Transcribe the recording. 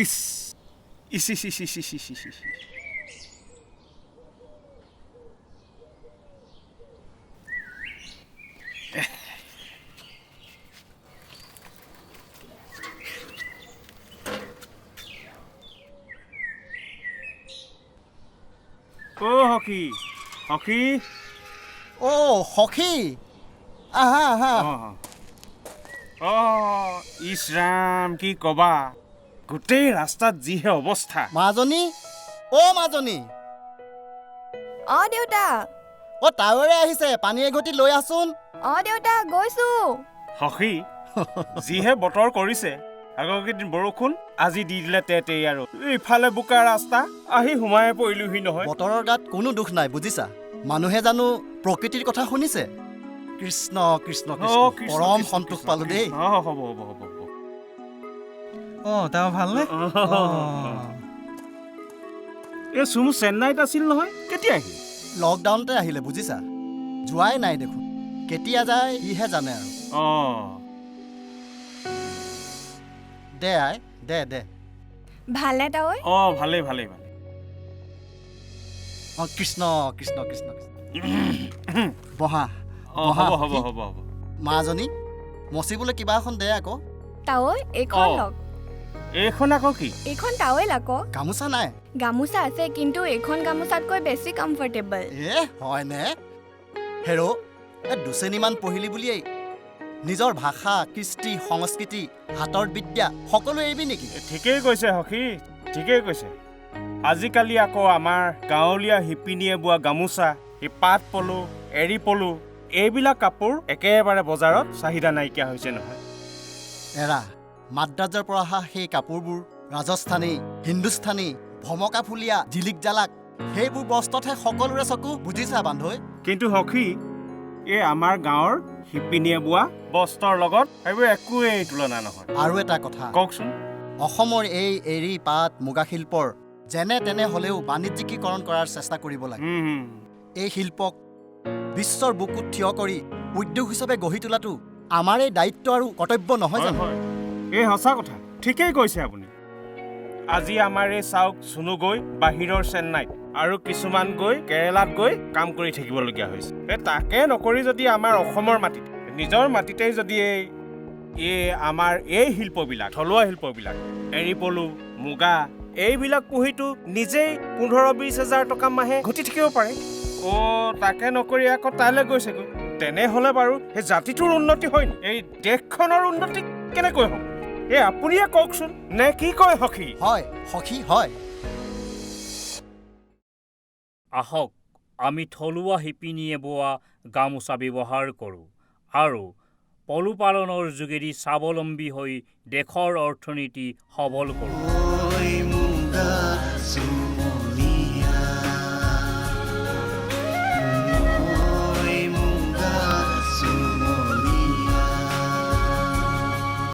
ইছ ইছ ইছ ইছ ইছ ইছ ইছ ইছ ইছ। অ সখী, সখী। অ সখী, আহা আহা। অ ইছ ৰাম, কি কবা, গোটেই ৰাস্তাত যিহে অৱস্থা। মাজনী, অ মাজনী। অ দেউতা। অ টাৱেৰে আহিছে, পানী এঘটি লৈ আহচোন। অ দেউতা, গৈছো। সখী, যিহে বতৰ কৰিছে, আগৰকেইদিন বৰষুণ, আজি দি দিলে তেতেই, আৰু ইফালে বোকা ৰাস্তা, আহি সোমাই পৰিলোহি নহয়। বতৰৰ গাত কোনো দুখ নাই বুজিছা, মানুহে জানো প্ৰকৃতিৰ কথা শুনিছে? কৃষ্ণ কৃষ্ণ কৃষ্ণ, পৰম সন্তোষ পালো দেই। হ'ব হ'ব হ'ব হ'ব। অ তেওঁ ভালনে? এই চুমু চেন্নাইত আছিল নহয়, কেতিয়া আহিল? লকডাউনতে আহিলে বুজিছা, যোৱাই নাই দেখোন, কেতিয়া যায় সিহে জানে আৰু। অ দে আই, দে দে। ভালনে তাৱৈ? অ ভালেই ভালেই ভালেই। অ কৃষ্ণ কৃষ্ণ কৃষ্ণ কৃষ্ণ। বহা। হ'ব হ'ব হ'ব হ'ব। মাজনী, মচিবলৈ কিবা এখন দে আকৌ। তাৱৈ, এইখন লওক। এইখন আকৌ কি? এইখন টাৱেল আকৌ। গামোচা নাই? গামোচা আছে, কিন্তু এইখন গামোচাতকৈ বেছি কমফৰ্টেবল। এ হয়নে? হেৰ', এই দুশ্ৰেণীমান পঢ়িলি বুলিয়েই নিজৰ ভাষা, কৃষ্টি, সংস্কৃতি, হাতৰ বিদ্যা সকলো এৰিবি নেকি? ঠিকেই কৈছে সখী, ঠিকেই কৈছে। আজিকালি আকৌ আমাৰ গাঁৱলীয়া শিপিনীয়ে বোৱা গামোচা, এই পাট পলু, এৰী পলু, এইবিলাক কাপোৰ একেবাৰে বজাৰত চাহিদা নাইকিয়া হৈছে নহয়। এৰা, মাদ্ৰাজৰ পৰা অহা সেই কাপোৰবোৰ, ৰাজস্থানী, হিন্দুস্থানী, ভমকা ফুলীয়া, জিলিক জালাক, সেইবোৰ বস্ত্ৰতহে সকলোৰে চকু বুজিছা বান্ধৈ। কিন্তু সখী, এই আমাৰ গাঁৱৰ শিপিনীয়ে বোৱা বস্ত্ৰৰ লগত সেইবোৰ একোৱেই তুলনা নহয়। আৰু এটা কথা কওকচোন। অসমৰ এই এৰী পাট মুগা শিল্পৰ যেনে তেনে হ'লেও বাণিজ্যিকীকৰণ কৰাৰ চেষ্টা কৰিব লাগে। এই শিল্পক বিশ্বৰ বুকুত থিয় কৰি উদ্যোগ হিচাপে গঢ়ি তোলাটো আমাৰ এই দায়িত্ব আৰু কৰ্তব্য নহয় জানো? এই সঁচা কথা, ঠিকেই কৈছে আপুনি। আজি আমাৰ এই চাওক চুনু গৈ বাহিৰৰ চেন্নাইত আৰু কিছুমান গৈ কেৰেলাত গৈ কাম কৰি থাকিবলগীয়া হৈছে। এই তাকে নকৰি যদি আমাৰ অসমৰ মাটিত, নিজৰ মাটিতেই যদি এই আমাৰ এই শিল্পবিলাক, থলুৱা শিল্পবিলাক, এৰী পলু, মুগা, এইবিলাক পুহিতো নিজেই 15-20 হাজাৰ টকা মাহে ঘটি থাকিব পাৰে। অ' তাকে নকৰি আকৌ তালৈ গৈছেগৈ, তেনেহ'লে বাৰু সেই জাতিটোৰ উন্নতি হয় নি? এই দেশখনৰ উন্নতি কেনেকৈ হ'ব? এই আপুনিয়ে কওকচোন, নে কি কয় সখী? হয় সখী, হয়। আহক আমি থলুৱা শিপিনীয়ে বোৱা গামোচা ব্যৱহাৰ কৰোঁ আৰু পলু পালনৰ যোগেদি স্বাৱলম্বী হৈ দেশৰ অৰ্থনীতি সবল কৰোঁ।